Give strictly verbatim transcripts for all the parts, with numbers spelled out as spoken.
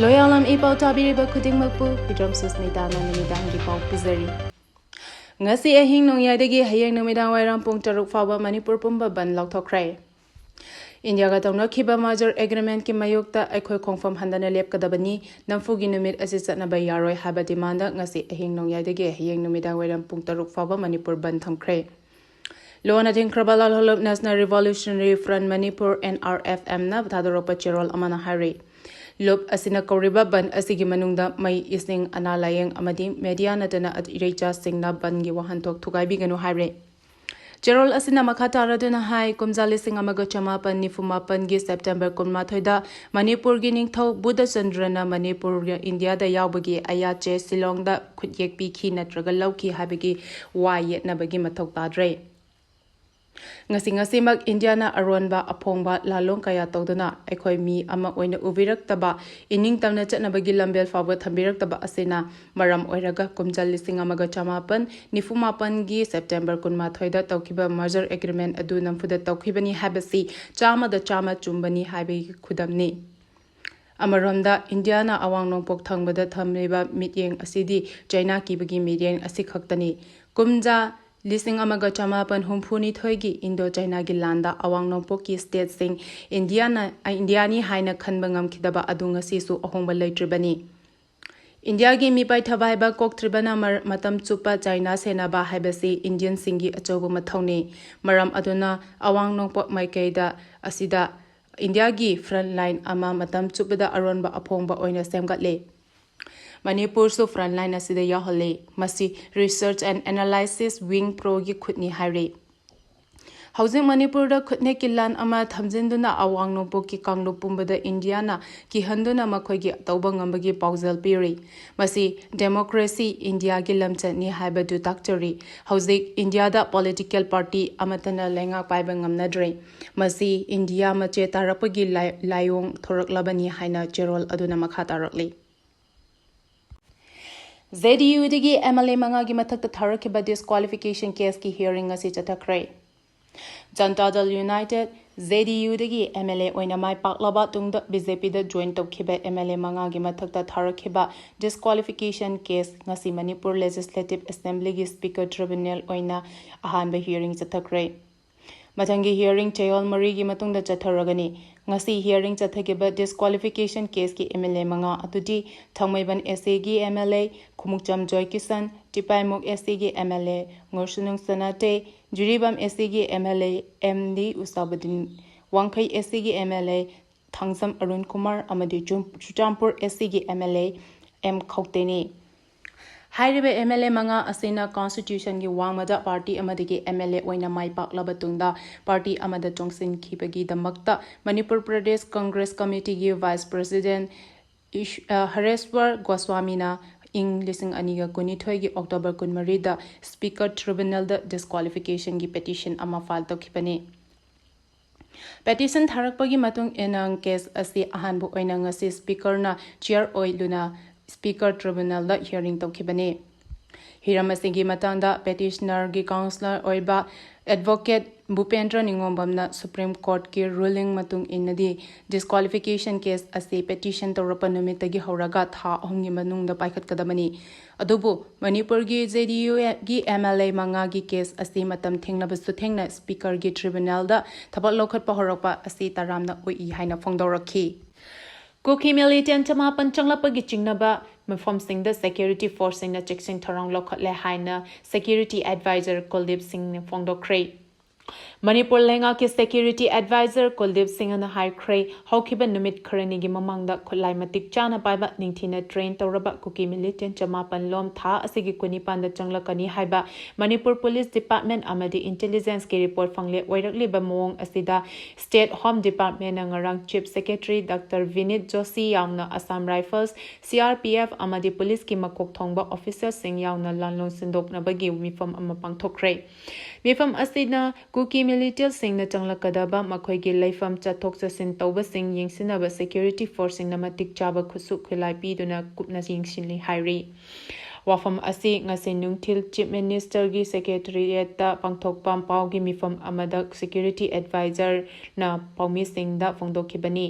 ꯂꯣꯌꯥꯂꯝ E ꯄꯥꯎ ꯇꯥꯕꯤꯔꯤꯕ ꯈꯨꯗꯤꯡꯃꯛꯄꯨ ꯍꯤꯗ꯭ꯔꯝ ꯁꯨꯁꯃꯤꯇꯥꯅ ꯅꯨꯃꯤꯗꯥꯡꯒꯤ ꯄꯥꯎ ꯄꯤꯖꯔꯤ꯫ ꯉꯁꯤ ꯑꯍꯤꯡ ꯅꯣꯡꯌꯥꯏꯗꯒꯤ ꯍꯌꯦꯡ ꯅꯨꯃꯤꯗꯥꯡ ꯋꯥꯏꯔꯝ ꯄꯨꯡ ꯇꯔꯨꯛ ꯐꯥꯎꯕ ꯃꯅꯤꯄꯨꯔ ꯄꯨꯝꯕ ꯕꯟ ꯂꯥꯎꯊꯣꯛꯈ꯭ꯔꯦ꯫ ꯏꯟꯗꯤꯌꯥꯒ ꯇꯧꯅꯈꯤꯕ merger agreementꯀꯤ ꯃꯥꯌꯣꯛꯇ ꯑꯩꯈꯣꯏ ꯈꯣꯡꯐꯝ ꯍꯟꯗꯅ ꯂꯦꯞꯀꯗꯕꯅꯤ, ꯅꯝꯐꯨꯒꯤ ꯅꯨꯃꯤꯠ ꯑꯁꯤ ꯆꯠꯅꯕ ꯌꯥꯔꯣꯏ ꯍꯥꯏꯕ demandꯗ ꯉꯁꯤ ꯑꯍꯤꯡ ꯅꯣꯡꯌꯥꯏꯗꯒꯤ ꯍꯌꯦꯡ ꯅꯨꯃꯤꯗꯥꯡ ꯋꯥꯏꯔꯝ ꯄꯨꯡ ꯇꯔꯨꯛ ꯐꯥꯎꯕ ꯃꯅꯤꯄꯨꯔ ꯕꯟ ꯊꯝꯈ꯭ꯔꯦ꯫ ꯂꯣꯟꯅ ꯊꯤꯡꯈ꯭ꯔꯕ ꯂꯥꯜꯍꯧꯂꯨꯞ National Revolutionary Front Manipur, NRFMꯅ ꯊꯥꯗꯣꯔꯛꯄ ꯆꯦꯔꯣꯜ ꯑꯃꯅ ꯍꯥꯏꯔꯤ꯫ ꯂꯨꯞ ꯑꯁꯤꯅ ꯀꯧꯔꯤꯕ ꯕꯟ ꯑꯁꯤꯒꯤ ꯃꯅꯨꯡꯗ ꯃꯩ, ꯏꯁꯤꯡ, ꯑꯅꯥ ꯂꯥꯌꯦꯡ ꯑꯃꯗꯤ media ꯅꯠꯇꯅ ꯏꯔꯩꯆꯥꯁꯤꯡꯅ ꯕꯟꯒꯤ ꯋꯥꯍꯟꯊꯣꯛ ꯊꯨꯒꯥꯏꯕꯤꯒꯅꯨ ꯍꯥꯏꯔꯦ꯫ ꯆꯦꯔꯣꯜ ꯑꯁꯤꯅ ꯃꯈꯥ ꯇꯥꯔꯗꯨꯅ ꯍꯥꯏ, ꯀꯨꯝꯖꯥ ꯂꯤꯁꯤꯡ ꯑꯃꯒ ꯆꯃꯥꯄꯟ ꯅꯤꯐꯨ ꯃꯥꯄꯟꯒꯤ September ꯀꯨꯟꯃꯥꯊꯣꯏꯗ ꯃꯅꯤꯄꯨꯔꯒꯤ ꯅꯤꯡꯊꯧ ꯕꯨꯙꯆꯟꯗ꯭ꯔꯅ ꯃꯅꯤꯄꯨꯔ ꯏꯟꯗꯤꯌꯥꯗ ꯌꯥꯎꯕꯒꯤ ꯑꯌꯥꯆꯦ ꯁꯤꯂꯣꯡꯗ ꯈꯨꯠꯌꯦꯛ ꯄꯤꯈꯤ ꯅꯠꯇ꯭ꯔꯒ ꯂꯧꯈꯤ ꯍꯥꯏꯕꯒꯤ ꯋꯥ ꯌꯦꯠꯅꯕꯒꯤ ꯃꯊꯧ ꯇꯥꯗ꯭ꯔꯦ꯫ ꯉꯁꯤ ꯉꯁꯤꯃꯛ ꯏꯟꯗꯤꯌꯥꯅ ꯑꯔꯣꯟꯕ ꯑꯐꯣꯡꯕ ꯂꯥꯂꯣꯡ ꯀꯌꯥ ꯇꯧꯗꯨꯅ ꯑꯩꯈꯣꯏ ꯃꯤ ꯑꯃ ꯑꯣꯏꯅ ꯎꯕꯤꯔꯛꯇꯕ, ꯏꯅꯤꯡꯇꯝꯅ ꯆꯠꯅꯕꯒꯤ ꯂꯝꯕꯦꯜ ꯐꯥꯎꯕ ꯊꯝꯕꯤꯔꯛꯇꯕ ꯑꯁꯤꯅ ꯃꯔꯝ ꯑꯣꯏꯔꯒ ꯀꯨꯝꯖꯥ ꯂꯤꯁꯤꯡ ꯑꯃꯒ ꯆꯃꯥꯄꯟ ꯅꯤꯐꯨ ꯃꯥꯄꯟꯒꯤ September ꯀꯨꯟꯃꯥꯊꯣꯏꯗ ꯇꯧꯈꯤꯕ merger agreement ꯑꯗꯨ ꯅꯝꯐꯨꯗ ꯇꯧꯈꯤꯕꯅꯤ ꯍꯥꯏꯕꯁꯤ ꯆꯥꯝꯃꯗ ꯆꯥꯝꯃ ꯆꯨꯝꯕꯅꯤ ꯍꯥꯏꯕꯒꯤ ꯈꯨꯗꯝꯅꯤ꯫ ꯑꯃꯔꯣꯝꯗ, ꯏꯟꯗꯤꯌꯥꯅ ꯑꯋꯥꯡ ꯅꯣꯡꯄꯣꯛ ꯊꯪꯕꯗ ꯊꯝꯂꯤꯕ ꯃꯤꯠꯌꯦꯡ ꯑꯁꯤꯗꯤ ꯆꯩꯅꯥ ꯀꯤꯕꯒꯤ ꯃꯤꯠꯌꯦꯡ ꯑꯁꯤꯈꯛꯇꯅꯤ꯫ ꯀꯨꯝꯖꯥ ꯂꯤꯁꯤꯡ ꯑꯃꯒ ꯆꯃꯥꯄꯟ ꯍꯨꯝꯐꯨꯅꯤꯊꯣꯏꯒꯤ Indo-Chinaꯒꯤ ꯂꯥꯟꯗ ꯑꯋꯥꯡ ꯅꯣꯡꯄꯣꯛꯀꯤ stateꯁꯤꯡ ꯏꯟꯗꯤꯌꯥꯅ, ꯏꯟꯗꯤꯌꯥꯅꯤ ꯍꯥꯏꯅ ꯈꯟꯕ ꯉꯝꯈꯤꯗꯕ ꯑꯗꯨ ꯉꯁꯤꯁꯨ ꯑꯍꯣꯡꯕ ꯂꯩꯇ꯭ꯔꯤꯕꯅꯤ꯫ ꯏꯟꯗꯤꯌꯥꯒꯤ ꯃꯤꯄꯥꯏ ꯊꯕꯥꯏꯕ ꯀꯣꯛꯇ꯭ꯔꯤꯕꯅ ꯃꯔ-, ꯃꯇꯝ ꯆꯨꯞꯄ ꯆꯥꯏꯅꯥ ꯁꯦꯟꯅꯕ ꯍꯥꯏꯕꯁꯤ Indianꯁꯤꯡꯒꯤ ꯑꯆꯧꯕ ꯃꯊꯧꯅꯤ꯫ ꯃꯔꯝ ꯑꯗꯨꯅ ꯑꯋꯥꯡ ꯅꯣꯡꯄꯣꯛ ꯃꯥꯏꯀꯩꯗ ꯑꯁꯤꯗ ꯏꯟꯗꯤꯌꯥꯒꯤ front line ꯑꯃ ꯃꯇꯝ ꯆꯨꯞꯄꯗ ꯑꯔꯣꯟꯕ ꯑꯐꯣꯡꯕ ꯑꯣꯏꯅ ꯁꯦꯝꯒꯠꯂꯤ꯫ ꯃꯅꯤꯄꯨꯔꯁꯨ front line ꯑꯁꯤꯗ ꯌꯥꯎꯍꯜꯂꯤ꯫ ꯃꯁꯤ Research and Analysis Wing Proꯒꯤ ꯈꯨꯠꯅꯤ ꯍꯥꯏꯔꯤ꯫ ꯍꯧꯖꯤꯛ ꯃꯅꯤꯄꯨꯔꯗ ꯈꯨꯠꯅꯦꯛꯀꯤ ꯂꯥꯟ ꯑꯃ ꯊꯝꯖꯤꯟꯗꯨꯅ ꯑꯋꯥꯡ ꯅꯣꯡꯄꯣꯛꯀꯤ ꯀꯥꯡꯂꯨꯞ ꯄꯨꯝꯕꯗ ꯏꯟꯗꯤꯌꯥꯅ ꯀꯤꯍꯟꯗꯨꯅ ꯃꯈꯣꯏꯒꯤ ꯇꯧꯕ ꯉꯝꯕꯒꯤ ꯄꯥꯎꯖꯦꯜ ꯄꯤꯔꯤ꯫ ꯃꯁꯤ democracy, ꯏꯟꯗꯤꯌꯥꯒꯤ ꯂꯝꯆꯠꯅꯤ ꯍꯥꯏꯕꯗꯨ ꯇꯥꯛꯆꯔꯤ꯫ ꯍꯧꯖꯤꯛ ꯏꯟꯗꯤꯌꯥꯗ political party ꯑꯃꯠꯇꯅ ꯂꯩꯉꯥꯛ ꯄꯥꯏꯕ ꯉꯝꯅꯗ꯭ꯔꯦ꯫ ꯃꯁꯤ ꯏꯟꯗꯤꯌꯥ ꯃꯆꯦ ꯇꯥꯔꯛꯄꯒꯤ ꯂꯥꯏ-, ꯂꯥꯏꯑꯣꯡ ꯊꯣꯔꯛꯂꯕꯅꯤ ꯍꯥꯏꯅ ꯆꯦꯔꯣꯜ ꯑꯗꯨꯅ ꯃꯈꯥ ꯇꯥꯔꯛꯂꯤ꯫ JDUꯗꯒꯤ MLA ꯃꯉꯥꯒꯤ ꯃꯊꯛꯇ ꯊꯥꯔꯛꯈꯤꯕ disqualification caseꯀꯤ hearing ꯉꯁꯤ ꯆꯠꯊꯈ꯭ꯔꯦ꯫ Janata Dal United, J D U ꯗꯒꯤ M L A ꯑꯣꯏꯅ ꯃꯥꯏ ꯄꯥꯛꯂꯕ ꯇꯨꯡꯗ B J P ꯗ join ꯇꯧꯈꯤꯕ M L A ꯃꯉꯥꯒꯤ ꯃꯊꯛꯇ ꯊꯥꯔꯛꯈꯤꯕ disqualification case ꯉꯁꯤ ꯃꯅꯤꯄꯨꯔ Legislative Assembly ꯒꯤ Speaker Tribunal ꯑꯣꯏꯅ ꯑꯍꯥꯟꯕ hearing ꯆꯠꯊꯈ꯭ꯔꯦ꯫ ꯃꯊꯪꯒꯤ hearing ꯆꯌꯣꯜ ꯃꯔꯤꯒꯤ ꯃꯇꯨꯡꯗ ꯆꯠꯊꯔꯒꯅꯤ꯫ ꯉꯁꯤ hearing ꯆꯠꯊꯈꯤꯕ disqualification case ꯀꯤ M L A ꯃꯉꯥ ꯑꯗꯨꯗꯤ ꯊꯥꯡꯃꯩꯕꯟ S C ꯒꯤ M L A Khumukcham Joykishan, ꯇꯤꯄꯥꯏꯃꯨꯛ S C ꯒꯤ M L A ꯉꯣꯔꯁꯨꯅꯨꯡ ꯁꯅꯥꯇꯦ, Jiribam S C ꯒꯤ M L A M D ꯎꯁꯥꯕꯨꯗꯤꯟ, ꯋꯥꯡꯈꯩ S C ꯒꯤ M L A Thangjam Arun Kumar ꯑꯃꯗꯤ ꯆꯨꯝ-, ꯆꯨꯔꯆꯥꯟꯄꯨꯔ S C ꯒꯤ M L A M ꯈꯧꯇꯦꯅꯤ꯫ ꯍꯥꯏꯔꯤꯕ M L A ꯃꯉꯥ ꯑꯁꯤꯅ constitution ꯒꯤ ꯋꯥꯡꯃꯗ party ꯑꯃꯗꯒꯤ M L A ꯑꯣꯏꯅ ꯃꯥꯏ ꯄꯥꯛꯂꯕ ꯇꯨꯡꯗ party ꯑꯃꯗ ꯆꯣꯡꯁꯤꯟꯈꯤꯕꯒꯤꯗꯃꯛꯇ ꯃꯅꯤꯄꯨꯔ ꯄ꯭ꯔꯗꯦꯁ ꯀꯪꯒ꯭ꯔꯦꯁ ꯀꯃꯤꯇꯤꯒꯤ vice president ꯏꯁ-, ꯑ, ꯍꯔꯦꯁ꯭ꯋꯔ ꯒꯣꯁ꯭ꯋꯥꯃꯤꯅ ꯏꯪ ꯂꯤꯁꯤꯡ ꯑꯅꯤꯒ ꯀꯨꯟꯅꯤꯊꯣꯏꯒꯤ October ꯀꯨꯟꯃꯔꯤꯗ Speaker Tribunal ꯗ disqualification ꯒꯤ petition ꯑꯃ file ꯇꯧꯈꯤꯕꯅꯤ꯫ Petition ꯊꯥꯔꯛꯄꯒꯤ ꯃꯇꯨꯡ ꯏꯟꯅ case ꯑꯁꯤ ꯑꯍꯥꯟꯕ ꯑꯣꯏꯅ ꯉꯁꯤ Speaker ꯅ chair ꯑꯣꯏꯗꯨꯅ Speaker Tribunal ꯗ hearing ꯇꯧꯈꯤꯕꯅꯤ꯫ ꯍꯤꯔꯝ ꯑꯁꯤꯒꯤ ꯃꯇꯥꯡꯗ petitioner ꯒꯤ counsellor ꯑꯣꯏꯕ Advocate ꯚꯨꯄꯦꯟꯗ꯭ꯔ ꯅꯤꯉꯣꯝꯕꯝꯅ Supreme Court ꯀꯤ ruling ꯃꯇꯨꯡ ꯏꯟꯅꯗꯤ disqualification case ꯑꯁꯤ petition ꯇꯧꯔꯛꯄ ꯅꯨꯃꯤꯠꯇꯒꯤ ꯍꯧꯔꯒ ꯊꯥ ꯑꯍꯨꯝꯒꯤ ꯃꯅꯨꯡꯗ ꯄꯥꯏꯈꯠꯀꯗꯕꯅꯤ꯫ ꯑꯗꯨꯕꯨ ꯃꯅꯤꯄꯨꯔꯒꯤ J D U ꯒꯤ M L A ꯃꯉꯥꯒꯤ case ꯑꯁꯤ ꯃꯇꯝ ꯊꯦꯡꯂꯕꯁꯨ ꯊꯦꯡꯅ Speaker ꯒꯤ tribunal ꯗ ꯊꯕꯛ ꯂꯧꯈꯠꯄ ꯍꯧꯔꯛꯄ ꯑꯁꯤ ꯇꯔꯥꯝꯅ ꯑꯣꯛꯏ ꯍꯥꯏꯅ ꯐꯣꯡꯗꯣꯔꯛꯈꯤ꯫ ꯀꯨꯀꯤ militant ꯆꯃꯥꯄꯟ ꯆꯪꯂꯛꯄꯒꯤ ꯆꯤꯡꯅꯕ ꯃꯐꯝꯁꯤꯡꯗ security force ꯁꯤꯡꯅ ꯆꯦꯛꯁꯤꯟ ꯊꯧꯔꯥꯡ ꯂꯧꯈꯠꯂꯦ ꯍꯥꯏꯅ security advisor ꯀꯨꯜꯗꯤꯞ ꯁꯤꯡꯅ ꯐꯣꯡꯗꯣꯛꯈ꯭ꯔꯦ꯫ ꯃꯅꯤꯄꯨꯔ ꯂꯩꯉꯥꯛꯀꯤ security advisor ꯀꯨꯜꯗꯤꯞ ꯁꯤꯡꯅ ꯍꯥꯏꯈ꯭ꯔꯦ, ꯍꯧꯈꯤꯕ ꯅꯨꯃꯤꯠ ꯈꯔꯅꯤꯒꯤ ꯃꯃꯥꯡꯗ ꯈꯨꯠꯂꯥꯏ ꯃꯇꯤꯛ ꯆꯥꯅ ꯄꯥꯏꯕ, ꯅꯤꯡꯊꯤꯅ train ꯇꯧꯔꯕ ꯀꯨꯀꯤ militant ꯆꯃꯥꯄꯟ ꯂꯣꯝ ꯊꯥ ꯑꯁꯤꯒꯤ ꯀꯨꯟꯅꯤꯄꯥꯟꯗ ꯆꯪꯂꯛꯀꯅꯤ ꯍꯥꯏꯕ ꯃꯅꯤꯄꯨꯔ police department ꯑꯃꯗꯤ intelligence ꯀꯤ report ꯐꯪꯂꯦ꯫ ꯑꯣꯏꯔꯛꯂꯤꯕ ꯃꯑꯣꯡ ꯑꯁꯤꯗ State Home Department ꯅ ꯉꯔꯥꯡ Chief Secretary Doctor ꯚꯤꯅꯤꯠ ꯖꯣꯁꯤ ꯌꯥꯎꯅ Assam Rifles, C R P F ꯑꯃꯗꯤ police ꯀꯤ ꯃꯀꯣꯛ ꯊꯣꯡꯕ officer ꯁꯤꯡ ꯌꯥꯎꯅ ꯂꯥꯟꯂꯣꯡ ꯁꯤꯟꯗꯣꯛꯅꯕꯒꯤ ꯃꯤꯐꯝ ꯑꯃ ꯄꯥꯡꯊꯣꯛꯈ꯭ꯔꯦ꯫ ꯃꯤꯐꯝ ꯑꯁꯤꯅ ꯀꯨꯀꯤ militant ꯁꯤꯡꯅ ꯆꯪꯂꯛꯀꯗꯕ, ꯃꯈꯣꯏꯒꯤ ꯂꯩꯐꯝ, ꯆꯠꯊꯣꯛ ꯆꯠꯁꯤꯟ ꯇꯧꯕꯁꯤꯡ ꯌꯦꯡꯁꯤꯟꯅꯕ security force ꯁꯤꯡꯅ ꯃꯇꯤꯛ ꯆꯥꯕ ꯈꯨꯠꯁꯨ ꯈꯨꯠꯂꯥꯏ ꯄꯤꯗꯨꯅ ꯀꯨꯞꯅ ꯌꯦꯡꯁꯤꯜꯂꯤ ꯍꯥꯏꯔꯤ꯫ ꯋꯥꯐꯝ ꯑꯁꯤ ꯉꯁꯤ ꯅꯨꯡꯊꯤꯜ Chief Ministerꯒꯤ Secretariatꯇ ꯄꯥꯡꯊꯣꯛꯄ ꯄꯥꯎꯒꯤ ꯃꯤꯐꯝ ꯑꯃꯗ Security Advisorꯅ ꯄꯥꯎꯃꯤꯁꯤꯡꯗ ꯐꯣꯡꯗꯣꯛꯈꯤꯕꯅꯤ꯫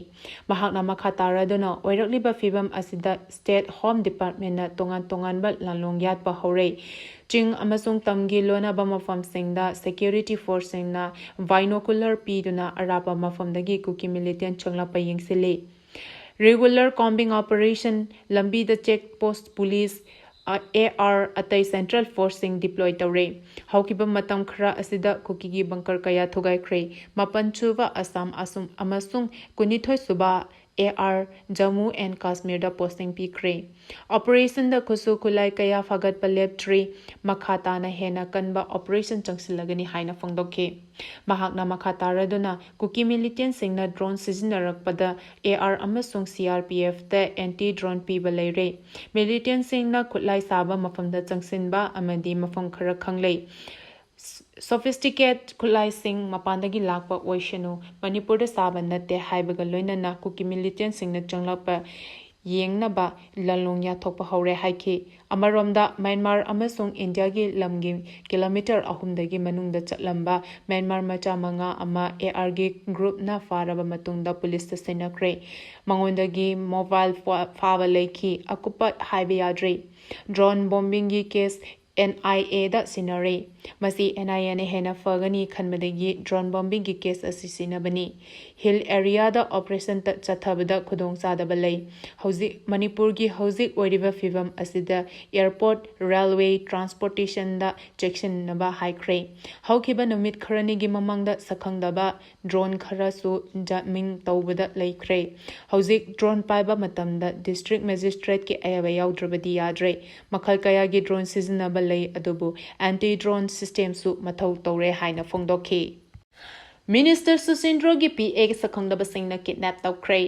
ꯃꯍꯥꯛꯅ ꯃꯈꯥ ꯇꯥꯔꯗꯨꯅ ꯑꯣꯏꯔꯛꯂꯤꯕ ꯐꯤꯕꯝ ꯑꯁꯤꯗ State Home Departmentꯅ ꯇꯣꯉꯥꯟ ꯇꯣꯉꯥꯟꯕ ꯂꯥꯟꯂꯣꯡ ꯌꯥꯠꯄ ꯍꯧꯔꯦ꯫ ꯆꯤꯡ ꯑꯃꯁꯨꯡ ꯇꯝꯒꯤ ꯂꯣꯟꯅꯕ ꯃꯐꯝꯁꯤꯡꯗ Security Forceꯁꯤꯡꯅ binocular ꯄꯤꯗꯨꯅ ꯑꯔꯥꯞꯄ ꯃꯐꯝꯗꯒꯤ ꯀꯨꯀꯤ militant ꯆꯪꯂꯛꯄ ꯌꯦꯡꯁꯤꯜꯂꯤ꯫ Regular combing operation, ꯂꯝꯕꯤꯗ check post police, ꯑ, AR, ꯑꯇꯩ Central Forceꯁꯤꯡ deploy ꯇꯧꯔꯦ꯫ ꯍꯧꯈꯤꯕ ꯃꯇꯝ ꯈꯔ ꯑꯁꯤꯗ ꯀꯨꯀꯤꯒꯤ bunker ꯀꯌꯥ ꯊꯨꯒꯥꯏꯈ꯭ꯔꯦ꯫ ꯃꯥꯄꯟ ꯁꯨꯕ ꯑꯁꯥꯝ ꯑꯁꯨꯝ ꯑꯃꯁꯨꯡ ꯀꯨꯟꯅꯤꯊꯣꯏ ꯁꯨꯕ AR Jammu and Kashmirꯗ posting ꯄꯤꯈ꯭ꯔꯦ꯫ Operationꯗ ꯈꯨꯠꯁꯨ ꯈꯨꯠꯂꯥꯏ ꯀꯌꯥ ꯐꯒꯠꯄ ꯂꯦꯞꯇ꯭ꯔꯤ꯫ ꯃꯈꯥ ꯇꯥꯅ ꯍꯦꯟꯅ ꯀꯟꯕ operation ꯆꯪꯁꯤꯜꯂꯒꯅꯤ ꯍꯥꯏꯅ ꯐꯣꯡꯗꯣꯛꯈꯤ꯫ ꯃꯍꯥꯛꯅ ꯃꯈꯥ ꯇꯥꯔꯗꯨꯅ ꯀꯨꯀꯤ militantꯁꯤꯡꯅ drone ꯁꯤꯖꯤꯟꯅꯔꯛꯄꯗ AR ꯑꯃꯁꯨꯡ CRPFꯇ anti drone ꯄꯤꯕ ꯂꯩꯔꯦ꯫ Militantꯁꯤꯡꯅ ꯈꯨꯠꯂꯥꯏ ꯁꯥꯕ ꯃꯐꯝꯗ ꯆꯪꯁꯤꯟꯕ ꯑꯃꯗꯤ ꯃꯐꯝ ꯈꯔ ꯈꯪꯂꯩ꯫ Sophisticated ꯈꯨꯠꯂꯥꯏꯁꯤꯡ ꯃꯄꯥꯟꯗꯒꯤ ꯂꯥꯛꯄ ꯑꯣꯏꯁꯅꯨ, ꯃꯅꯤꯄꯨꯔꯗ ꯁꯥꯕ ꯅꯠꯇꯦ ꯍꯥꯏꯕꯒ ꯂꯣꯏꯅꯅ ꯀꯨꯀꯤ militantꯁꯤꯡꯅ ꯆꯪꯂꯛꯄ ꯌꯦꯡꯅꯕ ꯂꯥꯟꯂꯣꯡ ꯌꯥꯊꯣꯛꯄ ꯍꯧꯔꯦ ꯍꯥꯏꯈꯤ꯫ ꯑꯃꯔꯣꯝꯗ ꯃ꯭ꯌꯥꯟꯃꯥꯔ ꯑꯃꯁꯨꯡ ꯏꯟꯗꯤꯌꯥꯒꯤ ꯂꯝꯒꯤ kilometre ꯑꯍꯨꯝꯗꯒꯤ ꯃꯅꯨꯡꯗ ꯆꯠꯂꯝꯕ ꯃ꯭ꯌꯥꯟꯃꯥꯔ ꯃꯆꯥ ꯃꯉꯥ ꯑꯃ ARꯒꯤ groupꯅ ꯐꯥꯔꯕ ꯃꯇꯨꯡꯗ policeꯇ ꯁꯤꯟꯅꯈ꯭ꯔꯦ꯫ ꯃꯉꯣꯟꯗꯒꯤ mobile ꯐꯥ-, ꯐꯥꯕ ꯂꯩꯈꯤ꯫ ꯑꯀꯨꯞꯄ ꯍꯥꯏꯕ ꯌꯥꯗ꯭ꯔꯤ꯫ Drone bombingꯒꯤ case NIAꯗ ꯁꯤꯟꯅꯔꯦ꯫ ꯃꯁꯤ NIAꯅ ꯍꯦꯟꯅ ꯐꯒꯅꯤ ꯈꯟꯕꯗꯒꯤ drone bombingꯒꯤ case ꯑꯁꯤ ꯁꯤꯟꯅꯕꯅꯤ꯫ Hill areaꯗ operation ꯇ-, ꯆꯠꯊꯕꯗ ꯈꯨꯗꯣꯡꯆꯥꯗꯕ ꯂꯩ꯫ ꯍꯧꯖꯤꯛ ꯃꯅꯤꯄꯨꯔꯒꯤ ꯍꯧꯖꯤꯛ ꯑꯣꯏꯔꯤꯕ ꯐꯤꯕꯝ ꯑꯁꯤꯗ airport, railway, transportationꯗ ꯆꯦꯛꯁꯤꯟꯅꯕ ꯍꯥꯏꯈ꯭ꯔꯦ꯫ ꯍꯧꯈꯤꯕ ꯅꯨꯃꯤꯠ ꯈꯔꯅꯤꯒꯤ ꯃꯃꯥꯡꯗ ꯁꯛꯈꯪꯗꯕ drone ꯈꯔꯁꯨ jamming ꯇꯧꯕꯗ ꯂꯩꯈ꯭ꯔꯦ꯫ ꯍꯧꯖꯤꯛ drone ꯄꯥꯏꯕ ꯃꯇꯝꯗ district magistrateꯀꯤ ꯑꯌꯥꯕ ꯌꯥꯎꯗ꯭ꯔꯕꯗꯤ ꯌꯥꯗ꯭ꯔꯦ꯫ ꯃꯈꯜ ꯀꯌꯥꯒꯤ drone ꯁꯤꯖꯤꯟꯅꯕ ꯂꯩ, ꯑꯗꯨꯕꯨ anti drone systemꯁꯨ ꯃꯊꯧ ꯇꯧꯔꯦ ꯍꯥꯏꯅ ꯐꯣꯡꯗꯣꯛꯈꯤ꯫ Minister ꯁꯨꯁꯤꯟꯗ꯭ꯔꯣꯒꯤ PA ꯁꯛꯈꯪꯗꯕꯁꯤꯡꯅ kidnap ꯇꯧꯈ꯭ꯔꯦ꯫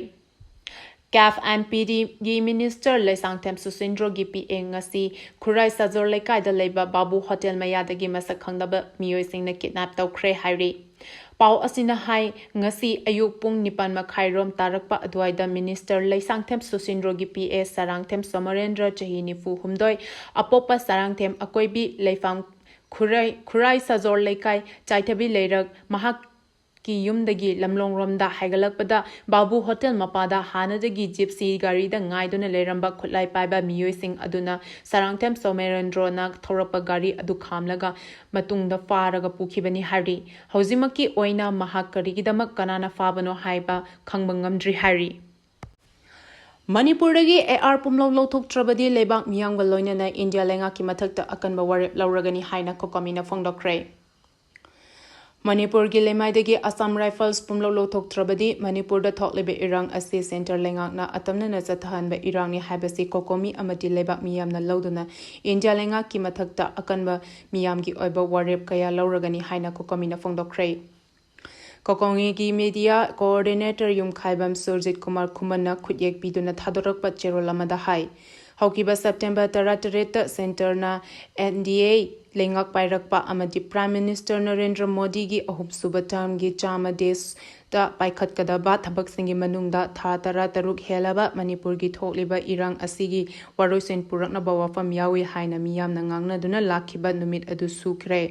CAF and PDꯒꯤ Minister Leishangthem ꯁꯨꯁꯤꯟꯗ꯭ꯔꯣꯒꯤ PA ꯉꯁꯤ ꯈꯨꯔꯥꯏ ꯁꯥꯖꯣꯔ ꯂꯩꯀꯥꯏꯗ ꯂꯩꯕ ꯕꯥꯕꯨ ꯍꯣꯇꯦꯜ ꯃꯌꯥꯗꯒꯤ ꯃꯁꯛ ꯈꯪꯗꯕ ꯃꯤꯑꯣꯏꯁꯤꯡꯅ kidnap ꯇꯧꯈ꯭ꯔꯦ ꯍꯥꯏꯔꯤ꯫ ꯄꯥꯎ ꯑꯁꯤꯅ ꯍꯥꯏ, ꯉꯁꯤ ꯑꯌꯨꯛ ꯄꯨꯡ ꯅꯤꯄꯥꯟ ꯃꯈꯥꯏ ꯔꯣꯝ ꯇꯥꯔꯛꯄ ꯑꯗꯨꯋꯥꯏꯗ Minister ꯂꯩꯁꯥꯡꯊꯦꯝ ꯁꯨꯁꯤꯟꯗ꯭ꯔꯣꯒꯤ PA ꯁꯔꯥꯡꯊꯦꯝ ꯁꯣꯃꯔꯦꯟꯗ꯭ꯔ, ꯆꯍꯤ ꯅꯤꯐꯨ ꯍꯨꯝꯗꯣꯏ, ꯑꯄꯣꯛꯄ ꯁꯔꯥꯡꯊꯦꯝ ꯑꯀꯣꯏꯕꯤ, ꯂꯩꯐꯝ ꯈꯨꯔꯥꯏ, ꯈꯨꯔꯥꯏ ꯁꯥꯖꯣꯔ ꯂꯩꯀꯥꯏ, ꯆꯥꯏꯊꯕꯤ ꯂꯩꯔꯛ, ꯃꯍꯥꯛ ꯀꯤ ꯌꯨꯝꯗꯒꯤ ꯂꯝꯂꯣꯡꯔꯣꯝꯗ ꯍꯥꯏꯒꯠꯂꯛꯄꯗ ꯕꯥꯕꯨ ꯍꯣꯇꯦꯜ ꯃꯄꯥꯗ ꯍꯥꯟꯅꯗꯒꯤ ꯖꯤꯞꯁꯤ ꯒꯥꯔꯤꯗ ꯉꯥꯏꯗꯨꯅ ꯂꯩꯔꯝꯕ ꯈꯨꯠꯂꯥꯏ ꯄꯥꯏꯕ ꯃꯤꯑꯣꯏꯁꯤꯡ ꯑꯗꯨꯅ ꯁꯔꯥꯡꯊꯦꯝ ꯁꯣꯃꯦꯔꯦꯟꯗ꯭ꯔꯣꯅ ꯊꯧꯔꯛꯄ ꯒꯥꯔꯤ ꯑꯗꯨ ꯈꯥꯝꯂꯒ ꯃꯇꯨꯡꯗ ꯐꯥꯔꯒ ꯄꯨꯈꯤꯕꯅꯤ ꯍꯥꯏꯔꯤ꯫ ꯍꯧꯖꯤꯛꯃꯛꯀꯤ ꯑꯣꯏꯅ ꯃꯍꯥꯛ ꯀꯔꯤꯒꯤꯗꯃꯛ ꯀꯅꯥꯅ ꯐꯥꯕꯅꯣ ꯍꯥꯏꯕ ꯈꯪꯕ ꯉꯝꯗ꯭ꯔꯤ ꯍꯥꯏꯔꯤ꯫ ꯃꯅꯤꯄꯨꯔꯗꯒꯤ AR ꯄꯨꯝꯂꯧ ꯂꯧꯊꯣꯛꯇ꯭ꯔꯕꯗꯤ ꯂꯩꯕꯥꯛ ꯃꯤꯌꯥꯝꯒ ꯂꯣꯏꯅꯅ ꯏꯟꯗꯤꯌꯥ ꯂꯩꯉꯥꯛꯀꯤ ꯃꯊꯛꯇ ꯑꯀꯟꯕ ꯋꯥꯔꯦꯞ ꯂꯧꯔꯒꯅꯤ ꯍꯥꯏꯅ ꯀꯣꯀꯣꯃꯤꯅ ꯐꯣꯡꯗꯣꯛꯈ꯭ꯔꯦ꯫ ꯃꯅꯤꯄꯨꯔꯒꯤ ꯂꯩꯃꯥꯏꯗꯒꯤ Assam Rifles ꯄꯨꯝꯂꯧ ꯂꯧꯊꯣꯛꯇ꯭ꯔꯕꯗꯤ ꯃꯅꯤꯄꯨꯔꯗ ꯊꯣꯛꯂꯤꯕ ꯏꯔꯥꯡ ꯑꯁꯤ centre ꯂꯩꯉꯥꯛꯅ ꯑꯇꯝꯅꯅ ꯆꯠꯊꯍꯟꯕ ꯏꯔꯥꯡꯅꯤ ꯍꯥꯏꯕꯁꯤ ꯀꯣꯀꯣꯃꯤ ꯑꯃꯗꯤ ꯂꯩꯕꯥꯛ ꯃꯤꯌꯥꯝꯅ ꯂꯧꯗꯨꯅ ꯏꯟꯗꯤꯌꯥ ꯂꯩꯉꯥꯛꯀꯤ ꯃꯊꯛꯇ ꯑꯀꯟꯕ ꯃꯤꯌꯥꯝꯒꯤ ꯑꯣꯏꯕ ꯋꯥꯔꯦꯞ ꯀꯌꯥ ꯂꯧꯔꯒꯅꯤ ꯍꯥꯏꯅ ꯀꯣꯀꯣꯃꯤꯅ ꯐꯣꯡꯗꯣꯛꯈ꯭ꯔꯦ꯫ ꯀꯣꯀꯣꯃꯤꯒꯤ media coordinator ꯌꯨꯝꯈꯥꯏꯕꯝ ꯁꯨꯔꯖꯤꯠ ꯀꯨꯃꯥꯔ ꯈꯨꯃꯟꯅ ꯈꯨꯠꯌꯦꯛ ꯄꯤꯗꯨꯅ ꯊꯥꯗꯣꯔꯛꯄ ꯆꯦꯔꯣꯜ ꯑꯃꯗ ꯍꯥꯏ, ꯍꯧꯈꯤꯕ September ꯇꯔꯥꯇꯔꯦꯠꯇ centreꯅ NDA ꯂꯩꯉꯥꯛ ꯄꯥꯏꯔꯛꯄ ꯑꯃꯗꯤ Prime Minister ꯅꯔꯦꯟꯗ꯭ꯔ ꯃꯣꯗꯤꯒꯤ ꯑꯍꯨꯝꯁꯨꯕ termꯒꯤ ꯆꯥꯝꯃ daysꯇ ꯄꯥꯏꯈꯠꯀꯗꯕ ꯊꯕꯛꯁꯤꯡꯒꯤ ꯃꯅꯨꯡꯗ ꯊꯥ ꯇꯔꯥꯇꯔꯨꯛ ꯍꯦꯜꯂꯕ ꯃꯅꯤꯄꯨꯔꯒꯤ ꯊꯣꯛꯂꯤꯕ ꯏꯔꯥꯡ ꯑꯁꯤꯒꯤ ꯋꯥꯔꯣꯏꯁꯤꯟ ꯄꯨꯔꯛꯅꯕ ꯋꯥꯐꯝ ꯌꯥꯎꯏ ꯍꯥꯏꯅ ꯃꯤꯌꯥꯝꯅ ꯉꯥꯡꯅꯗꯨꯅ ꯂꯥꯛꯈꯤꯕ ꯅꯨꯃꯤꯠ ꯑꯗꯨ ꯁꯨꯈ꯭ꯔꯦ꯫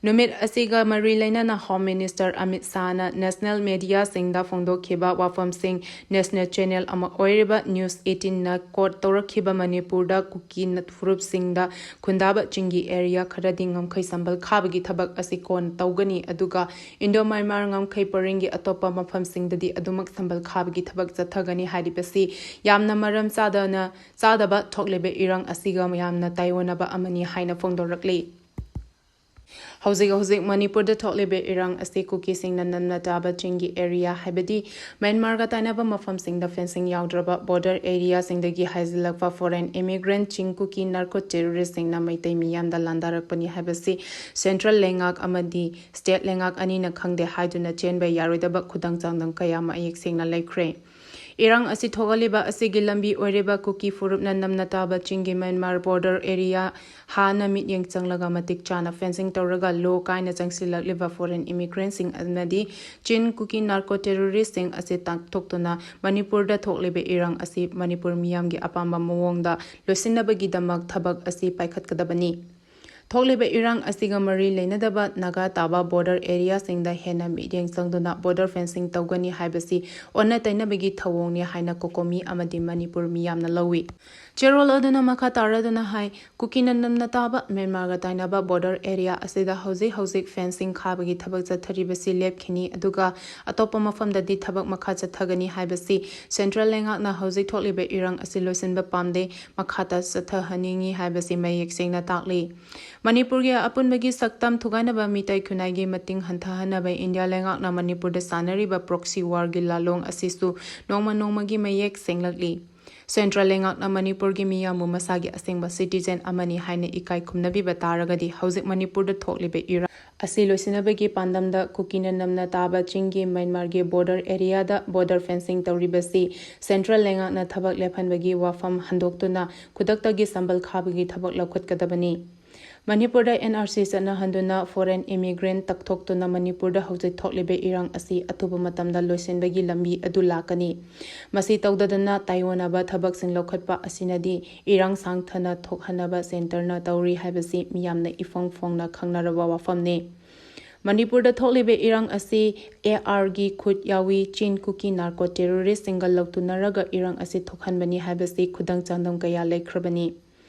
ꯅꯨꯃꯤꯠ ꯑꯁꯤꯒ ꯃꯔꯤ ꯂꯩꯅꯅ Home Minister ꯑꯃꯤꯠ ꯁꯥꯍꯅ national mediaꯁꯤꯡꯗ ꯐꯣꯡꯗꯣꯛꯈꯤꯕ ꯋꯥꯐꯝꯁꯤꯡ national channel ꯑꯃ ꯑꯣꯏꯔꯤꯕ News eighteenꯅ quote ꯇꯧꯔꯛꯈꯤꯕ ꯃꯅꯤꯄꯨꯔꯗ ꯀꯨꯀꯤ ꯐꯨꯔꯨꯞꯁꯤꯡꯗ ꯈꯨꯟꯗꯥꯕ ꯆꯤꯡꯒꯤ area ꯈꯔꯗꯤ ꯉꯝꯈꯩ ꯁꯝꯕꯜ ꯈꯥꯕꯒꯤ ꯊꯕꯛ ꯑꯁꯤ ꯀꯣꯟꯅ ꯇꯧꯒꯅꯤ, ꯑꯗꯨꯒ Indo-Myanmar ꯉꯝꯈꯩ ꯄꯔꯤꯡꯒꯤ ꯑꯇꯣꯞꯄ ꯃꯐꯝꯁꯤꯡꯗꯗꯤ ꯑꯗꯨꯃꯛ ꯁꯝꯕꯜ ꯈꯥꯕꯒꯤ ꯊꯕꯛ ꯆꯠꯊꯒꯅꯤ ꯍꯥꯏꯔꯤꯕꯁꯤ ꯌꯥꯝꯅ ꯃꯔꯝ ꯆꯥꯗꯅ, ꯆꯥꯗꯕ ꯊꯣꯛꯂꯤꯕ ꯏꯔꯥꯡ ꯑꯁꯤꯒ ꯌꯥꯝꯅ ꯇꯥꯏꯑꯣꯟꯅꯕ ꯑꯃꯅꯤ ꯍꯥꯏꯅ ꯐꯣꯡꯗꯣꯔꯛꯂꯤ꯫ ꯍꯧꯖꯤꯛ ꯍꯧꯖꯤꯛ ꯃꯅꯤꯄꯨꯔꯗ ꯊꯣꯛꯂꯤꯕ ꯏꯔꯥꯡ ꯑꯁꯤ ꯀꯨꯀꯤꯁꯤꯡꯅ ꯅꯝꯅ ꯇꯥꯕ ꯆꯤꯡꯒꯤ area, ꯍꯥꯏꯕꯗꯤ ꯃ꯭ꯌꯥꯟꯃꯥꯔꯒ ꯇꯥꯏꯅꯕ ꯃꯐꯝꯁꯤꯡꯗ fencing ꯌꯥꯎꯗ꯭ꯔꯕ border areaꯁꯤꯡꯗꯒꯤ ꯍꯥꯏꯖꯤꯜꯂꯛꯄ foreign immigrant ꯆꯤꯡ ꯀꯨꯀꯤ narco terroristꯁꯤꯡꯅ ꯃꯩꯇꯩ ꯃꯤꯌꯥꯝꯗ ꯂꯥꯟꯗꯥꯔꯛꯄꯅꯤ ꯍꯥꯏꯕꯁꯤ central ꯂꯩꯉꯥꯛ ꯑꯃꯗꯤ state ꯂꯩꯉꯥꯛ ꯑꯅꯤꯅ ꯈꯪꯗꯦ ꯍꯥꯏꯗꯨꯅ ꯆꯦꯟꯕ ꯌꯥꯔꯣꯏꯗꯕ ꯈꯨꯗꯝ ꯆꯥꯡꯗꯝ ꯀꯌꯥ ꯃꯌꯦꯛ ꯁꯦꯡꯅ ꯂꯩꯈ꯭ꯔꯦ꯫ ꯏꯔꯥꯡ ꯑꯁꯤ ꯊꯣꯛꯍꯜꯂꯤꯕ ꯑꯁꯤꯒꯤ ꯂꯝꯕꯤ ꯑꯣꯏꯔꯤꯕ ꯀꯨꯀꯤ ꯐꯨꯔꯨꯞꯅ ꯅꯝꯅ ꯇꯥꯕ ꯆꯤꯡꯒꯤ ꯃ꯭ꯌꯥꯟꯃꯥꯔ ꯕꯣꯔꯗꯔ ꯑꯦꯔꯤꯌꯥ ꯍꯥꯟꯅ ꯃꯤꯠꯌꯦꯡ ꯆꯪꯂꯒ ꯃꯇꯤꯛ ꯆꯥꯅ ꯐꯦꯟꯁꯤꯡ ꯇꯧꯔꯒ ꯂꯣ ꯀꯥꯏꯅ ꯆꯪꯁꯤꯜꯂꯛꯂꯤꯕ ꯐꯣꯔꯦꯟ ꯏꯃꯤꯒ꯭ꯔꯦꯟꯁꯤꯡ ꯑꯃꯗꯤ ꯆꯤꯟ ꯀꯨꯀꯤ ꯅꯥꯔꯀꯣ ꯇꯦꯔꯣꯔꯤꯁꯁꯤꯡ ꯑꯁꯤ ꯇꯥꯛꯊꯣꯛꯇꯨꯅ ꯃꯅꯤꯄꯨꯔꯗ ꯊꯣꯛꯂꯤꯕ ꯏꯔꯥꯡ ꯑꯁꯤ ꯃꯅꯤꯄꯨꯔ ꯃꯤꯌꯥꯝꯒꯤ ꯑꯄꯥꯝꯕ ꯃꯑꯣꯡꯗ ꯂꯣꯏꯁꯤꯟꯅꯕꯒꯤꯗꯃꯛ ꯊꯕꯛ ꯑꯁꯤ ꯄꯥꯏꯈꯠꯀꯗꯕꯅꯤ꯫ ꯊꯣꯛꯂꯤꯕ ꯏꯔꯥꯡ ꯑꯁꯤꯒ ꯃꯔꯤ ꯂꯩꯅꯗꯕ ꯅꯥꯒꯥ ꯇꯥꯕ ꯕꯣꯔꯗꯔ ꯑꯦꯔꯤꯌꯥꯁꯤꯡꯗ ꯍꯦꯟꯅ ꯃꯤꯠꯌꯦꯡ ꯆꯪꯗꯨꯅ ꯕꯣꯔꯗꯔ ꯐꯦꯟꯁꯤꯡ ꯇꯧꯒꯅꯤ ꯍꯥꯏꯕꯁꯤ ꯑꯣꯟꯅ ꯇꯩꯅꯕꯒꯤ ꯊꯧꯑꯣꯡꯅꯤ ꯍꯥꯏꯅ ꯀꯣꯀꯣꯃꯤ ꯑꯃꯗꯤ ꯃꯅꯤꯄꯨꯔ ꯃꯤꯌꯥꯝꯅ ꯂꯧꯏ꯫ ꯆꯦꯔꯣꯜ ꯑꯗꯨꯅ ꯃꯈꯥ ꯇꯥꯔꯗꯨꯅ ꯍꯥꯏ, ꯀꯨꯀꯤꯅ ꯅꯝꯅ ꯇꯥꯕ ꯃ꯭ꯌꯥꯟꯃꯥꯔꯒ ꯇꯥꯏꯅꯕ ꯕꯣꯔꯗꯔ ꯑꯦꯔꯤꯌꯥ ꯑꯁꯤꯗ ꯍꯧꯖꯤꯛ ꯍꯧꯖꯤꯛ ꯐꯦꯟꯁꯤꯡ ꯈꯥꯕꯒꯤ ꯊꯕꯛ ꯆꯠꯊꯔꯤꯕꯁꯤ ꯂꯦꯞꯈꯤꯅꯤ, ꯑꯗꯨꯒ ꯑꯇꯣꯞꯄ ꯃꯐꯝꯗꯗꯤ ꯊꯕꯛ ꯃꯈꯥ ꯆꯠꯊꯒꯅꯤ ꯍꯥꯏꯕꯁꯤ ꯁꯦꯟꯇ꯭ꯔꯦꯜ ꯂꯩꯉꯥꯛꯅ ꯍꯧꯖꯤꯛ ꯊꯣꯛꯂꯤꯕ ꯏꯔꯥꯡ ꯑꯁꯤ ꯂꯣꯏꯁꯤꯟꯕ ꯄꯥꯝꯗꯦ, ꯃꯈꯥ ꯇ ꯆꯠꯊꯍꯟꯅꯤꯡꯏ ꯍꯥꯏꯕꯁꯤ ꯃꯌꯦꯛ ꯁꯦꯡꯅ ꯇꯥꯛꯂꯤ꯫ ꯃꯅꯤꯄꯨꯔꯒꯤ ꯑꯄꯨꯟꯕꯒꯤ ꯁꯛꯇꯝ ꯊꯨꯒꯥꯏꯅꯕ ꯃꯤꯇꯩ ꯈꯨꯟꯅꯥꯏꯒꯤ ꯃꯇꯤꯡ ꯍꯟꯊꯍꯟꯅꯕ ꯏꯟꯗꯤꯌꯥ ꯂꯩꯉꯥꯛꯅ ꯃꯅꯤꯄꯨꯔꯗ ꯁꯥꯟꯅꯔꯤꯕ ꯄ꯭ꯔꯣꯛꯁꯤ ꯋꯥꯔꯒꯤ ꯂꯥꯂꯣꯡ ꯑꯁꯤꯁꯨ ꯅꯣꯡꯃ ꯅꯣꯡꯃꯒꯤ ꯃꯌꯦꯛ ꯁꯦꯡꯂꯛꯂꯤ꯫ ꯁꯦꯟꯇ꯭ꯔꯦꯜ ꯂꯩꯉꯥꯛꯅ ꯃꯅꯤꯄꯨꯔꯒꯤ ꯃꯤꯌꯥꯝꯕꯨ ꯃꯁꯥꯒꯤ ꯑꯁꯦꯡꯕ ꯁꯤꯇꯤꯖꯦꯟ ꯑꯃꯅꯤ ꯍꯥꯏꯅ ꯏꯀꯥꯏ ꯈꯨꯝꯅꯕꯤꯕ ꯇꯥꯔꯒꯗꯤ ꯍꯧꯖꯤꯛ ꯃꯅꯤꯄꯨꯔꯗ ꯊꯣꯛꯂꯤꯕ ꯏꯔꯥꯡ ꯑꯁꯤ ꯂꯣꯏꯁꯤꯟꯅꯕꯒꯤ ꯄꯥꯟꯗꯝꯗ ꯀꯨꯀꯤꯅ ꯅꯝꯅ ꯇꯥꯕ ꯆꯤꯡꯒꯤ ꯃ꯭ꯌꯥꯟꯃꯥꯔꯒꯤ ꯕꯣꯔꯗꯔ ꯑꯦꯔꯤꯌꯥꯗ ꯕꯣꯔꯗꯔ ꯐꯦꯟꯁꯤꯡ ꯇꯧꯔꯤꯕꯁꯤ ꯁꯦꯟꯇ꯭ꯔꯦꯜ ꯂꯩꯉꯥꯛꯅ ꯊꯕꯛ ꯂꯦꯞꯍꯟꯕꯒꯤ ꯋꯥꯐꯝ ꯍꯟꯗꯣꯛꯇꯨꯅ ꯈꯨꯗꯛꯇꯒꯤ ꯁꯝꯕꯜ ꯈꯥꯕꯒꯤ ꯊꯕꯛ ꯂꯧꯈꯠꯀꯗꯕꯅꯤ꯫ ꯃꯅꯤꯄꯨꯔꯗ ꯑꯦꯟ ꯑꯥꯔ ꯁꯤ ꯆꯠꯅꯍꯟꯗꯨꯅ ꯐꯣꯔꯦꯟ ꯏꯃꯤꯒ꯭ꯔꯦꯟ ꯇꯛꯊꯣꯛꯇꯨꯅ ꯃꯅꯤꯄꯨꯔꯗ ꯍꯧꯖꯤꯛ ꯊꯣꯛꯂꯤꯕ ꯏꯔꯥꯡ ꯑꯁꯤ ꯑꯊꯨꯕ ꯃꯇꯝꯗ ꯂꯣꯏꯁꯤꯟꯕꯒꯤ ꯂꯝꯕꯤ ꯑꯗꯨ ꯂꯥꯛꯀꯅꯤ꯫ ꯃꯁꯤ ꯇꯧꯗꯗꯅ ꯇꯥꯏꯑꯣꯟꯅꯕ ꯊꯕꯛꯁꯤꯡ ꯂꯧꯈꯠꯄ ꯑꯁꯤꯅꯗꯤ ꯏꯔꯥꯡ ꯁꯥꯡꯊꯅ ꯊꯣꯛꯍꯟꯅꯕ ꯁꯦꯟꯇꯔꯅ ꯇꯧꯔꯤ ꯍꯥꯏꯕꯁꯤ ꯃꯤꯌꯥꯝꯅ ꯏꯐꯣꯡ ꯐꯣꯡꯅ ꯈꯪꯅꯔꯕ ꯋꯥꯐꯝꯅꯤ꯫ ꯃꯅꯤꯄꯨꯔꯗ ꯊꯣꯛꯂꯤꯕ ꯏꯔꯥꯡ ꯑꯁꯤ ꯑꯦ ꯑꯥꯔꯒꯤ ꯈꯨꯠ ꯌꯥꯎꯏ, ꯆꯤꯟ ꯀꯨꯀꯤ ꯅꯥꯔꯀꯣ ꯇꯦꯔꯣꯔꯤꯁꯁꯤꯡꯒ ꯂꯧꯇꯨꯅꯔꯒ ꯏꯔꯥꯡ ꯑꯁꯤ ꯊꯣꯛꯍꯟꯕꯅꯤ ꯍꯥꯏꯕꯁꯤ ꯈꯨꯗꯝ ꯆꯥꯡꯗꯝ ꯀꯌꯥ ꯂꯩꯈ꯭ꯔꯕꯅꯤ꯫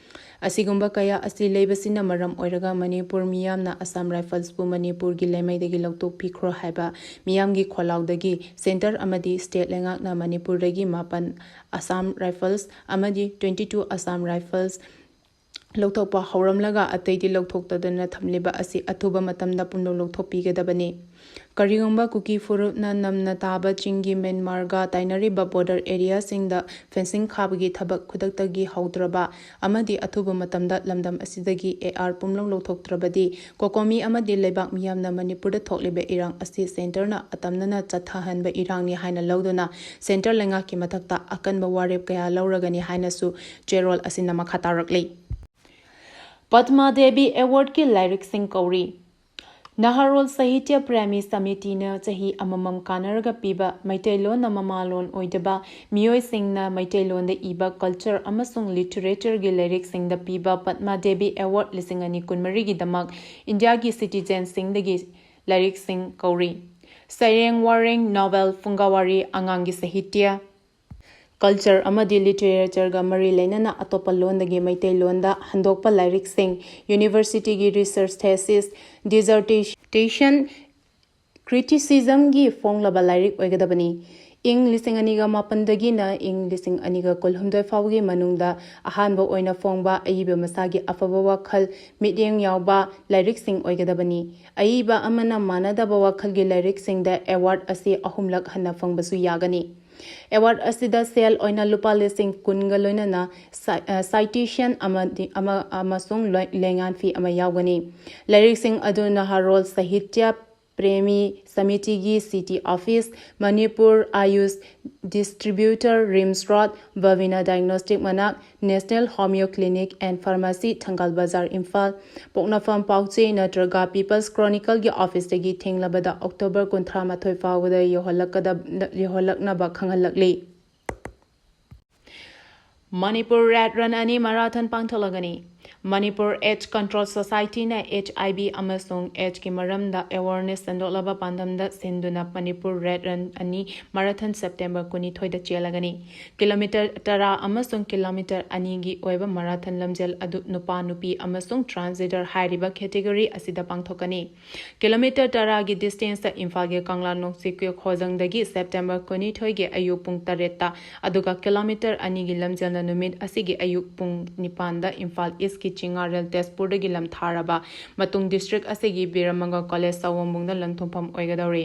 ꯑꯁꯤꯒꯨꯝꯕ ꯀꯌꯥ ꯑꯁꯤ ꯂꯩꯕꯁꯤꯅ ꯃꯔꯝ ꯑꯣꯏꯔꯒ ꯃꯅꯤꯄꯨꯔ ꯃꯤꯌꯥꯝꯅ ꯑꯁꯥꯝ ꯔꯥꯏꯐꯜꯁꯄꯨ ꯃꯅꯤꯄꯨꯔꯒꯤ ꯂꯩꯃꯥꯏꯗꯒꯤ ꯂꯧꯊꯣꯛꯄꯤꯈ꯭ꯔꯣ ꯍꯥꯏꯕ ꯃꯤꯌꯥꯝꯒꯤ ꯈꯣꯜꯂꯥꯎꯗꯒꯤ ꯁꯦꯟꯇꯔ ꯑꯃꯗꯤ ꯁ꯭ꯇꯦꯠ ꯂꯩꯉꯥꯛꯅ ꯃꯅꯤꯄꯨꯔꯗꯒꯤ ꯃꯥꯄꯟ ꯑꯁꯥꯝ ꯔꯥꯏꯐꯜꯁ ꯑꯃꯗꯤ twenty two ꯑꯁꯥꯝ ꯔꯥꯏꯐꯜꯁ ꯂꯧꯊꯣꯛꯄ ꯍꯧꯔꯝꯂꯒ ꯑꯇꯩꯗꯤ ꯂꯧꯊꯣꯛꯇꯗꯅ ꯊꯝꯂꯤꯕ ꯑꯁꯤ ꯑꯊꯨꯕ ꯃꯇꯝꯗ ꯄꯨꯝꯅꯃꯛ ꯂꯧꯊꯣꯛꯄꯤꯒꯗꯕꯅꯤ꯫ ꯀꯔꯤꯒꯨꯝꯕ ꯀꯨꯀꯤ ꯐꯨꯔꯨꯞꯅ ꯅꯝꯅ ꯇꯥꯕ ꯆꯤꯡꯒꯤ ꯃ꯭ꯌꯥꯟꯃꯥꯔꯒ ꯇꯥꯏꯅꯔꯤꯕ ꯕꯣꯔꯗꯔ ꯑꯦꯔꯤꯌꯥꯁꯤꯡꯗ ꯐꯦꯟꯁꯤꯡ ꯈꯥꯕꯒꯤ ꯊꯕꯛ ꯈꯨꯗꯛꯇꯒꯤ ꯍꯧꯗ꯭ꯔꯕ ꯑꯃꯗꯤ ꯑꯊꯨꯕ ꯃꯇꯝꯗ ꯂꯝꯗꯝ ꯑꯁꯤꯗꯒꯤ ꯑꯦ ꯑꯥꯔ ꯄꯨꯝꯂꯧ ꯂꯧꯊꯣꯛꯇ꯭ꯔꯕꯗꯤ, ꯀꯣꯀꯣꯃꯤ ꯑꯃꯗꯤ ꯂꯩꯕꯥꯛ ꯃꯤꯌꯥꯝꯅ ꯃꯅꯤꯄꯨꯔꯗ ꯊꯣꯛꯂꯤꯕ ꯏꯔꯥꯡ ꯑꯁꯤ ꯁꯦꯟꯇꯔꯅ ꯑꯇꯝꯅꯅ ꯆꯠꯊꯍꯟꯕ ꯏꯔꯥꯡꯅꯤ ꯍꯥꯏꯅ ꯂꯧꯗꯨꯅ ꯁꯦꯟꯇꯔ ꯂꯩꯉꯥꯛꯀꯤ ꯃꯊꯛꯇ ꯑꯀꯟꯕ ꯋꯥꯔꯦꯞ ꯀꯌꯥ ꯂꯧꯔꯒꯅꯤ ꯍꯥꯏꯅꯁꯨ ꯆꯦꯔꯣꯜ ꯑꯁꯤꯅ ꯃꯈꯥ ꯇꯥꯔꯛꯂꯤ꯫ ꯄꯗꯃꯥ ꯗꯦꯕꯤ ꯑꯦꯋꯥꯔꯗꯀꯤ ꯂꯥꯏꯔꯤꯛꯁꯤꯡ ꯀꯧꯔꯤ꯫ ꯅꯍꯥꯔꯣꯜ ꯁꯥꯍꯤꯇ꯭ꯌ ꯄ꯭ꯔꯦꯃꯤ ꯁꯃꯤꯇꯤꯅ ꯆꯍꯤ ꯑꯃꯃꯝ ꯀꯥꯟꯅꯔꯒ ꯄꯤꯕ ꯃꯩꯇꯩꯂꯣꯟꯅ ꯃꯃꯥꯂꯣꯟ ꯑꯣꯏꯗꯕ ꯃꯤꯑꯣꯏꯁꯤꯡꯅ ꯃꯩꯇꯩꯂꯣꯟꯗ ꯏꯕ ꯀꯜꯆꯔ ꯑꯃꯁꯨꯡ ꯂꯤꯇꯔꯦꯆꯔꯒꯤ ꯂꯥꯏꯔꯤꯛꯁꯤꯡꯗ ꯄꯤꯕ ꯄꯗꯃꯥ ꯗꯦꯕꯤ ꯑꯦꯋꯥꯔꯗ ꯂꯤꯁꯤꯡ ꯑꯅꯤ ꯀꯨꯟꯃꯔꯤꯒꯤꯗꯃꯛ ꯏꯟꯗꯤꯌꯥꯒꯤ ꯁꯤꯇꯤꯖꯦꯟꯁꯤꯡꯗꯒꯤ ꯂꯥꯏꯔꯤꯛꯁꯤꯡ ꯀꯧꯔꯤ꯫ ꯁꯩꯔꯦꯡ ꯋꯥꯔꯦꯡ, ꯅꯣꯚꯦꯜ, ꯐꯨꯡꯒꯥꯋꯥꯔꯤ, ꯑꯉꯥꯡꯒꯤ ꯁꯥꯍꯤꯇ꯭ꯌ, ꯀꯜꯆꯔ ꯑꯃꯗꯤ ꯂꯤꯇꯔꯦꯆꯔꯒ ꯃꯔꯤ ꯂꯩꯅꯅ ꯑꯇꯣꯞꯄ ꯂꯣꯟꯗꯒꯤ ꯃꯩꯇꯩꯂꯣꯟꯗ ꯍꯟꯗꯣꯛꯄ ꯂꯥꯏꯔꯤꯛꯁꯤꯡ, ꯌꯨꯅꯤꯚꯔꯁꯤꯇꯤꯒꯤ ꯔꯤꯁꯔꯆ ꯊꯦꯁꯤꯁ, ꯗꯤꯖꯔꯇꯦꯁꯟ, ꯀ꯭ꯔꯤꯇꯤꯁꯤꯖꯝꯒꯤ ꯐꯣꯡꯂꯕ ꯂꯥꯏꯔꯤꯛ ꯑꯣꯏꯒꯗꯕꯅꯤ꯫ ꯏꯪ ꯂꯤꯁꯤꯡ ꯑꯅꯤꯒ ꯃꯥꯄꯟꯗꯒꯤꯅ ꯏꯪ ꯂꯤꯁꯤꯡ ꯑꯅꯤꯒ ꯀꯨꯟꯍꯨꯝꯗꯣꯏ ꯐꯥꯎꯒꯤ ꯃꯅꯨꯡꯗ ꯑꯍꯥꯟꯕ ꯑꯣꯏꯅ ꯐꯣꯡꯕ ꯑꯏꯕ ꯃꯁꯥꯒꯤ ꯑꯐꯕ ꯋꯥꯈꯜ, ꯃꯤꯠꯌꯦꯡ ꯌꯥꯎꯕ ꯂꯥꯏꯔꯤꯛꯁꯤꯡ ꯑꯣꯏꯒꯗꯕꯅꯤ꯫ ꯑꯏꯕ ꯑꯃꯅ ꯃꯥꯟꯅꯗꯕ ꯋꯥꯈꯜꯒꯤ ꯂꯥꯏꯔꯤꯛꯁꯤꯡꯗ ꯑꯦꯋꯥꯔꯗ ꯑꯁꯤ ꯑꯍꯨꯝꯂꯛ ꯍꯟꯅ ꯐꯪꯕꯁꯨ ꯌꯥꯒꯅꯤ꯫ ꯑꯦꯋꯥꯔꯗ ꯑꯁꯤꯗ ꯁꯦꯜ ꯑꯣꯏꯅ ꯂꯨꯄꯥ ꯂꯤꯁꯤꯡ ꯀꯨꯟꯒ ꯂꯣꯏꯅꯅ ꯁꯥꯏ-, ꯑ, ꯁꯥꯏꯇꯦꯁꯟ ꯑꯃꯗꯤ, ꯑꯃ, ꯑꯃꯁꯨꯡ ꯂꯣꯏ-, ꯂꯦꯡꯌꯥꯟ ꯐꯤ ꯑꯃ ꯌꯥꯎꯒꯅꯤ꯫ ꯂꯥꯏꯔꯤꯛꯁꯤꯡ ꯑꯗꯨ ꯅꯍꯥꯔꯣꯜ ꯁꯥꯍꯤꯇ꯭ꯌ ꯄ꯭ꯔꯦꯃꯤ ꯁꯃꯤꯇꯤꯒꯤ city office, Manipur AYUSH distributor, RIMS road, Babina diagnostic ꯃꯅꯥꯛ, national homeo clinic and pharmacy, Thangal Bazar, Imphal. ꯄꯣꯛꯅꯐꯝ ꯄꯥꯎꯆꯦ ꯅꯠꯇ꯭ꯔꯒ ꯄꯤꯄꯜꯁ ꯀ꯭ꯔꯣꯅꯤꯀꯜꯒꯤ ꯑꯣꯐꯤꯁꯇꯒꯤ ꯊꯦꯡꯂꯕꯗ ꯑꯣꯛꯇꯣꯕꯔ ꯀꯨꯟꯊ꯭ꯔꯥ ꯃꯥꯊꯣꯏ ꯐꯥꯎꯕꯗ ꯌꯧꯍꯜꯂꯛꯀꯗꯕ-, ꯌꯧꯍꯜꯂꯛꯅꯕ ꯈꯪꯍꯜꯂꯛꯂꯤ꯫ ꯃꯅꯤꯄꯨꯔ ꯔꯦꯠ ꯔꯟ ꯑꯅꯤ marathon ꯄꯥꯡꯊꯣꯛꯂꯒꯅꯤ꯫ Manipur AIDS Control Society ꯅ HIV ꯑꯃꯁꯨꯡ AIDS ꯀꯤ ꯃꯔꯝꯗ awareness ꯁꯟꯗꯣꯛꯂꯕ ꯄꯥꯟꯗꯝꯗ ꯁꯤꯟꯗꯨꯅ Manipur Red Run ꯑꯅꯤ marathon September ꯀꯨꯟꯅꯤꯊꯣꯏꯗ ꯆꯦꯜꯂꯒꯅꯤ꯫ Kilometre ꯇꯔꯥ ꯑꯃꯁꯨꯡ kilometre ꯑꯅꯤꯒꯤ ꯑꯣꯏꯕ marathon ꯂꯝꯖꯦꯜ ꯑꯗꯨ ꯅꯨꯄꯥ, ꯅꯨꯄꯤ ꯑꯃꯁꯨꯡ transgender ꯍꯥꯏꯔꯤꯕ category ꯑꯁꯤꯗ ꯄꯥꯡꯊꯣꯛꯀꯅꯤ꯫ Kilometre ꯇꯔꯥꯒꯤ distance ꯏꯝꯐꯥꯜꯒꯤ ꯀꯪꯂꯥ ꯅꯣꯡꯆꯤꯛꯀꯤ ꯈꯣꯡꯖꯪꯗꯒꯤ September ꯀꯨꯟꯅꯤꯊꯣꯏꯒꯤ ꯑꯌꯨꯛ ꯄꯨꯡ ꯇꯔꯦꯠꯇ, ꯑꯗꯨꯒ kilometre ꯑꯅꯤꯒꯤ ꯂꯝꯖꯦꯜꯅ ꯅꯨꯃꯤꯠ ꯑꯁꯤꯒꯤ ꯑꯌꯨꯛ ꯄꯨꯡ ꯅꯤꯄꯥꯟꯗ ꯏꯝꯐꯥꯜ East ꯀꯤ ꯆꯤꯡꯉꯥꯔꯦꯜ ꯇꯦꯖꯄꯨꯔꯗꯒꯤ ꯂꯝꯊꯥꯔꯕ ꯃꯇꯨꯡ district ꯑꯁꯤꯒꯤ ꯕꯤꯔꯃꯪꯒ College ꯁꯑꯣꯝꯕꯨꯡꯗ ꯂꯟꯊꯨꯡꯐꯝ ꯑꯣꯏꯒꯗꯧꯔꯤ꯫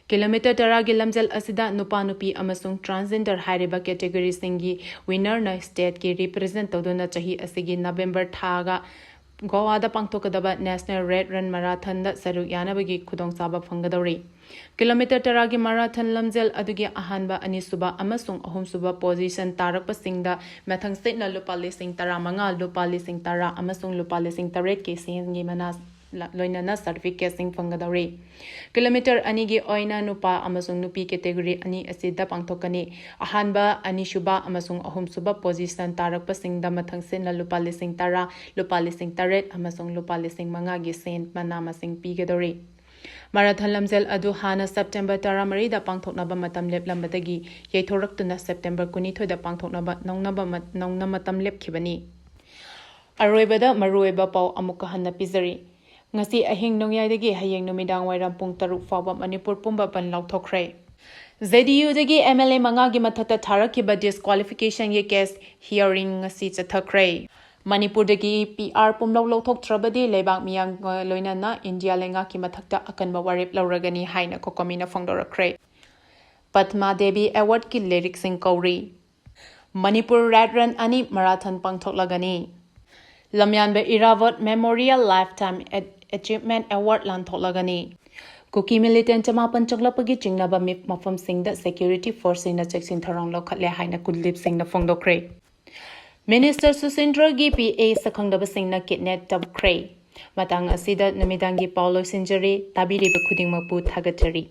Kilometre ꯇꯔꯥꯒꯤ ꯂꯝꯖꯦꯜ ꯑꯁꯤꯗ ꯅꯨꯄꯥ, ꯅꯨꯄꯤ ꯑꯃꯁꯨꯡ transgender ꯍꯥꯏꯔꯤꯕ category ꯁꯤꯡꯒꯤ winner ꯅ state ꯀꯤ represent ꯇꯧꯗꯨꯅ ꯆꯍꯤ ꯑꯁꯤꯒꯤ November ꯊꯥꯒ ꯒꯣꯋꯥꯗ ꯄꯥꯡꯊꯣꯛꯀꯗꯕ National Red Run Marathon ꯗ ꯁꯔꯨꯛ ꯌꯥꯅꯕꯒꯤ ꯈꯨꯗꯣꯡꯆꯥꯕ ꯐꯪꯒꯗꯧꯔꯤ꯫ Kilometre ꯇꯔꯥꯒꯤ marathon ꯂꯝꯖꯦꯜ ꯑꯗꯨꯒꯤ ꯑꯍꯥꯟꯕ, ꯑꯅꯤꯁꯨꯕ ꯑꯃꯁꯨꯡ ꯑꯍꯨꯝꯁꯨꯕ position ꯇꯥꯔꯛꯄꯁꯤꯡꯗ ꯃꯊꯪꯁꯤꯠꯅ ꯂꯨꯄꯥ ꯂꯤꯁꯤꯡ ꯇꯔꯥꯃꯉꯥ, ꯂꯨꯄꯥ ꯂꯤꯁꯤꯡ ꯇꯔꯥ ꯑꯃꯁꯨꯡ ꯂꯨꯄꯥ ꯂꯤꯁꯤꯡ ꯇꯔꯦꯠꯀꯤ ꯁꯦꯟꯒꯤ ꯃꯅꯥ ꯂ-, ꯂꯣꯏꯅꯅ certificate ꯁꯤꯡ ꯐꯪꯒꯗꯧꯔꯤ꯫ Kilometre ꯑꯅꯤꯒꯤ ꯑꯣꯏꯅ ꯅꯨꯄꯥ ꯑꯃꯁꯨꯡ ꯅꯨꯄꯤ category ꯑꯅꯤ ꯑꯁꯤꯗ ꯄꯥꯡꯊꯣꯛꯀꯅꯤ꯫ ꯑꯍꯥꯟꯕ, ꯑꯅꯤꯁꯨꯕ ꯑꯃꯁꯨꯡ ꯑꯍꯨꯝꯁꯨꯕ position ꯇꯥꯔꯛꯄꯁꯤꯡꯗ ꯃꯊꯪꯁꯤꯠꯅ ꯂꯨꯄꯥ ꯂꯤꯁꯤꯡ ꯇꯔꯥ, ꯂꯨꯄꯥ ꯂꯤꯁꯤꯡ ꯇꯔꯦꯠ ꯑꯃꯁꯨꯡ ꯂꯨꯄꯥ ꯂꯤꯁꯤꯡ ꯃꯉꯥꯒꯤ ꯁꯦꯟ ꯃꯅꯥ ꯃꯁꯤꯡ ꯄꯤꯒꯗꯧꯔꯤ꯫ Marathon ꯂꯝꯖꯦꯜ ꯑꯗꯨ ꯍꯥꯟꯅ September ꯇꯔꯥꯃꯔꯤꯗ ꯄꯥꯡꯊꯣꯛꯅꯕ ꯃꯇꯝ ꯂꯦꯞꯂꯝꯕꯗꯒꯤ ꯌꯩꯊꯣꯔꯛꯇꯨꯅ September ꯀꯨꯟꯅꯤꯊꯣꯏꯗ ꯄꯥꯡꯊꯣꯛꯅꯕ ꯅꯧꯅꯕ ꯃ-, ꯅꯧꯅ ꯃꯇꯝ ꯂꯦꯞꯈꯤꯕꯅꯤ꯫ ꯑꯔꯣꯏꯕꯗ ꯃꯔꯨꯑꯣꯏꯕ ꯄꯥꯎ ꯑꯃꯨꯛꯀ ꯍꯟꯅ ꯄꯤꯖꯔꯤ꯫ ꯉꯁꯤ ꯑꯍꯤꯡ ꯅꯣꯡꯌꯥꯏꯗꯒꯤ ꯍꯌꯦꯡ ꯅꯨꯃꯤꯗꯥꯡ ꯋꯥꯏꯔꯝ ꯄꯨꯡ ꯇꯔꯨꯛ ꯐꯥꯎꯕ ꯃꯅꯤꯄꯨꯔ ꯄꯨꯝꯕ ꯕꯟ ꯂꯥꯎꯊꯣꯛꯈ꯭ꯔꯦ꯫ JDU ꯗꯒꯤ MLA ꯃꯉꯥꯒꯤ ꯃꯊꯛꯇ ꯊꯥꯔꯛꯈꯤꯕ disqualification ꯒꯤ case hearing ꯉꯁꯤ ꯆꯠꯊꯈ꯭ꯔꯦ꯫ ꯃꯅꯤꯄꯨꯔꯗꯒꯤ PR ꯄꯨꯝꯂꯧ ꯂꯧꯊꯣꯛꯇ꯭ꯔꯕꯗꯤ ꯂꯩꯕꯥꯛ ꯃꯤꯌꯥꯝꯒ ꯂꯣꯏꯅꯅ ꯏꯟꯗꯤꯌꯥ ꯂꯩꯉꯥꯛꯀꯤ ꯃꯊꯛꯇ ꯑꯀꯟꯕ ꯋꯥꯔꯦꯞ ꯂꯧꯔꯒꯅꯤ ꯍꯥꯏꯅ COCOMI ꯅ ꯐꯣꯡꯗꯣꯔꯛꯈ꯭ꯔꯦ꯫ ꯄꯗꯃꯥ ꯗꯦꯕꯤ award ꯀꯤ ꯂꯤꯔꯤꯛꯁꯤꯡ ꯀꯧꯔꯤ꯫ ꯃꯅꯤꯄꯨꯔ Red Run ꯑꯅꯤ marathon ꯄꯥꯡꯊꯣꯛꯂꯒꯅꯤ꯫ ꯂꯝꯌꯥꯟꯕ ꯏꯔꯥꯕꯣꯠ Memorial Lifetime Ach-, Achievement Award ꯂꯥꯟꯊꯣꯛꯂꯒꯅꯤ꯫ ꯀꯨꯀꯤ militant ꯆꯃꯥꯄꯟ ꯆꯪꯂꯛꯄꯒꯤ ꯆꯤꯡꯅꯕ ꯃꯤ-, ꯃꯐꯝꯁꯤꯡꯗ security force ꯁꯤꯡꯅ ꯆꯦꯛꯁꯤꯟ ꯊꯧꯔꯥꯡ ꯂꯧꯈꯠꯂꯦ ꯍꯥꯏꯅ ꯀꯨꯜꯗꯤꯞ ꯁꯤꯡꯅ ꯐꯣꯡꯗꯣꯛꯈ꯭ꯔꯦ꯫ Minister ꯁꯨꯁꯤꯟꯗ꯭ꯔꯒꯤ PA ꯁꯛꯈꯪꯗꯕꯁꯤꯡꯅ kidnap ꯇꯧꯈ꯭ꯔꯦ꯫ ꯃꯇꯥꯡ ꯑꯁꯤꯗ ꯅꯨꯃꯤꯗꯥꯡꯒꯤ ꯄꯥꯎ ꯂꯣꯏꯁꯤꯟꯖꯔꯤ꯫ ꯇꯥꯕꯤꯔꯤꯕ ꯈꯨꯗꯤꯡꯃꯛꯄꯨ ꯊꯥꯒꯠꯆꯔꯤ꯫